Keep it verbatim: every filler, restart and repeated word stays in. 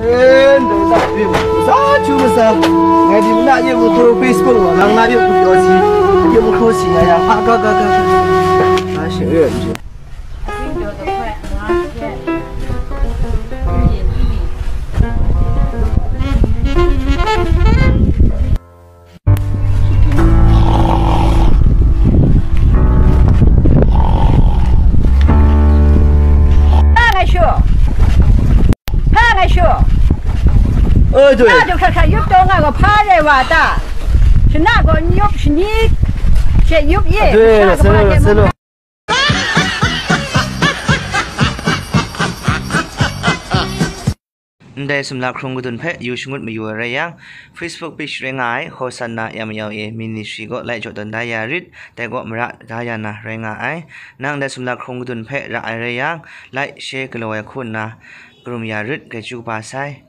Sa chu masa, ngai di na ye mu ko Facebook wa, lang na ye ku yo si, ye mu ko si ya ya, ha ga ga ga. Ha shi ye ji. 看看秀，看看秀， 哎，对， 那就看看有多那个怕的哇的，是那个有是你，这有也， 对，是那个怕的 是了，是了。 Ndai sumla hkrung kadun hpe yu shangut mayu ai rai yang, Facebook page rai nga ai Hosanna M L A Ministry kaw like jaw tawn da ya rit, dai kaw mara da ya na rai nga ai. Nang ndai sumla hkrung kadun hpe ra ai rai yang, like, share galaw ai hku nna karum ya rit, grai chyeju kaba sai.